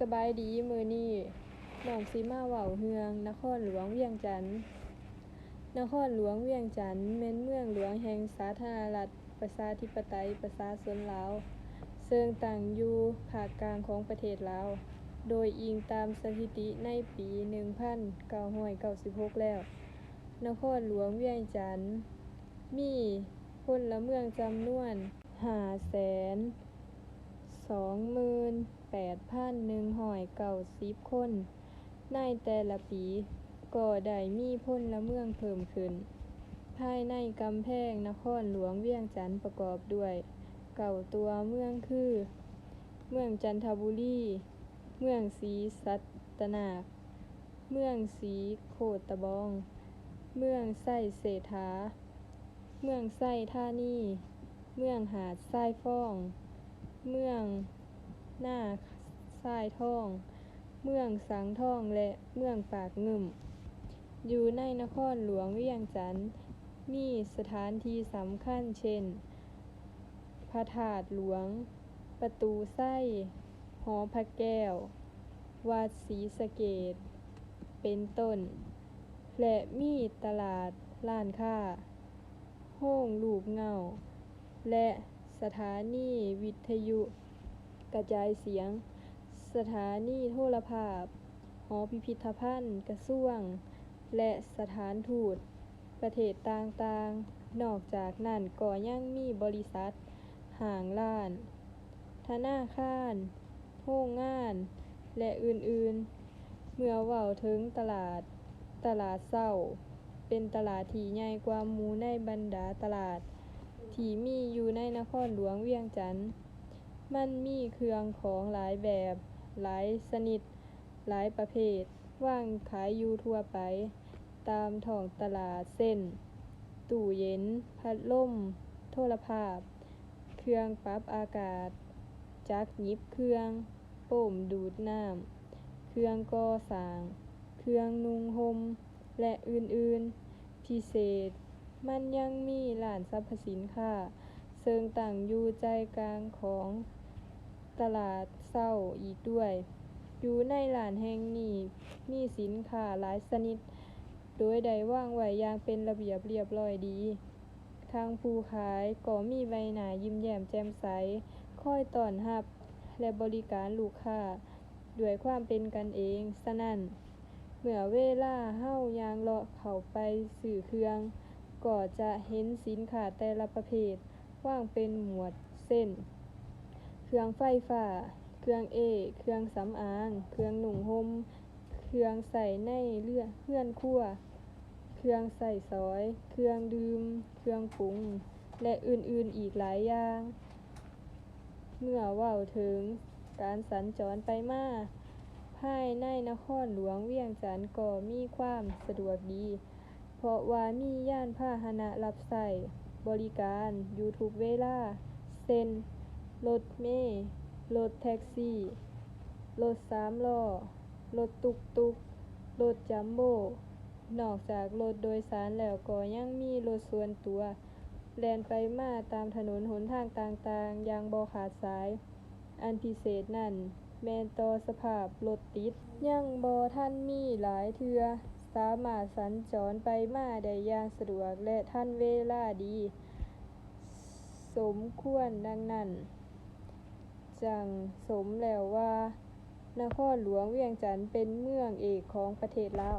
ສະບາຍດີ, ມື້ນີ້ນ້ອງຊິມາເວົ້າເລື່ອງນະຄອນຫຼວງວຽງຈັນ. ນະຄອນຫຼວງວຽງຈັນແມ່ນເມືອງຫຼວງແຫ່ງສາທາລະນະລັດປະຊາທິປະໄຕປະຊາຊົນລາວ, ເຊິ່ງຕັ້ງຢູ່ພາກກາງຂອງປະເທດລາວ, ໂດຍອີງຕາມສະຖິຕິໃນປີໜຶ່ງພັນເກົ້າຮ້ອຍເກົ້າສິບຫົກແລ້ວ, ນະຄອນຫຼວງວຽງຈັນມີພົນລະເມືອງຈຳນວນ ຫ້າແສນສອງໝື່ນແປດພັນໜຶ່ງຮ້ອຍເກົ້າສິບຄົນ. ໃນແຕ່ລະປີກໍໄດ້ມີພົນລະເມືອງເພີ່ມຂຶ້ນ. ພາຍໃນກຳແພງນະຄອນຫຼວງວຽງຈັນປະກອບດ້ວຍເກົ້າຕົວເມືອງຄື ເມືອງຈັນທະບູລີ, ເມືອງສີສັດຕະນາກ, ເມືອງສີໂຄດຕະບອງ, ເມືອງໄຊເສດຖາ, ເມືອງໄຊທານີ, ເມືອງຫາດຊາຍຟອງ, ເມືອງນາຊາຍທອງ, ເມືອງສັງທອງ ແລະ ເມືອງປາກງື່ມ. ຢູ່ໃນນະຄອນຫຼວງວຽງຈັນ ມີສະຖານທີ່ສຳຄັນເຊັ່ນ ພະທາດຫຼວງ, ປະຕູໄຊ, ຫໍພະແກ້ວ, ວັດສີສະເກດ ເປັນຕົ້ນ ແລະ ມີຕະຫຼາດ, ຮ້ານຄ້າ, ໂຮງລູບເຫງົ້າ ແລະ ສະຖານີວິທະຍຸກະຈາຍສຽງ, ສະຖານີໂທລະພາບ, ຫໍພິພິທະພັນກະຊວງ ແລະ ສະຖານທູດປະເທດຕ່າງໆ. ນອກຈາກນັ້ນກໍຍັງມີບໍລິສັດ, ຫ້າງຮ້ານ, ທະນາຄານ, ໂຮງງານ ແລະ ອື່ນໆ. ເມື່ອເວົ້າເຖິງຕະຫຼາດ, ຕະຫຼາດເຊົ້າເປັນຕະຫຼາດທີ່ໃຫຍ່ກວ່າໝູ່ໃນບັນດາຕະຫຼາດທີ່ມີຢູ່ໃນນະຄອນຫຼວງວຽງຈັນ. ມັນມີເຄື່ອງຂອງຫຼາຍແບບ, ຫຼາຍຊະນິດ, ຫຼາຍປະເພດ ວາງຂາຍຢູ່ທົ່ວໄປຕາມທ້ອງຕະຫຼາດ ເຊັ່ນ ຕູ້ເຢັນ, ພັດລົມ, ໂທລະພາບ, ເຄື່ອງປັບອາກາດ, ຈັກຫຍິບເຄື່ອງ, ໂປ້ມດູດນ້ຳ, ເຄື່ອງກໍ່ສ້າງ, ເຄື່ອງນຸ່ງຫົ່ມ ແລະ ອື່ນໆ. ພິເສດ, ມັນຍັງມີຮ້ານສັບພະສິນຄ້າ ເຊິ່ງຕັ້ງຢູ່ໃຈກາງຂອງຕະຫຼາດເຊົ້າອີກດ້ວຍ. ຢູ່ໃນຮ້ານແຫ່ງນີ້ ມີສິນຄ້າຫຼາຍຊະນິດ ໂດຍໄດ້ວາງໄວ້ຢ່າງເປັນລະບຽບລຽບລ້ອຍດີ. ທັງຜູ້ຂາຍກໍມີໃບໜ້າຍິ້ມແຍ້ມແຈ່ມໃສ, ຄອຍຕ້ອນຮັບ ແລະ ບໍລິການລູກຄ້າດ້ວຍຄວາມເປັນກັນເອງ. ສະນັ້ນ, ເມື່ອເວລາເຮົາຍ່າງເລາະເຂົ້າໄປຊື້ເຄື່ອງ, ກໍຈະເຫັນສິນຄ້າແຕ່ລະປະເພດວາງເປັນໝວດ ເຊັ່ນ ເຄື່ອງໄຟຟ້າ, ເຄື່ອງເອ, ເຄື່ອງສຳອາງ, ເຄື່ອງນຸ່ງຫົ່ມ, ເຄື່ອງໃຊ້ໃນເຮືອນຄົວ, ເຄື່ອງໃຊ້ສອຍ, ເຄື່ອງດື່ມ, ເຄື່ອງປຸງ ແລະ ອື່ນໆອີກຫຼາຍຢ່າງ. ເມື່ອເວົ້າເຖິງການສັນຈອນໄປມາ, ພາຍໃນນະຄອນຫຼວງວຽງຈັນກໍມີຄວາມສະດວກດີ ເພາະວ່າມີຍານພາຫະນະຮັບໃຊ້ບໍລິການຢູ່ທຸກເວລາ ເຊັ່ນ ລົດເມ, ລົດແທັກຊີ, ລົດສາມລໍ້, ລົດຕຸກຕຸກ, ລົດຈຳໂບ້. ນອກຈາກລົດໂດຍສານແລ້ວ ກໍຍັງມີລົດສ່ວນຕົວແລ່ນໄປມາຕາມຖະໜົນຫົນທາງຕ່າງໆຢ່າງບໍ່ຂາດສາຍ. ອັນພິເສດນັ້ນແມ່ນຕໍ່ສະພາບລົດຕິດ ຍັງບໍ່ທັນມີຫຼາຍເທື່ອ, ສາມາດສັນຈອນໄປມາໄດ້ຢ່າງສະດວກ ແລະ ທັນເວລາດີສົມຄວນ. ດັ່ງນັ້ນ, ຈັ່ງສົມແລ້ວວ່ານະຄອນຫຼວງວຽງຈັນເປັນເມືອງເອກຂອງປະເທດລາວ.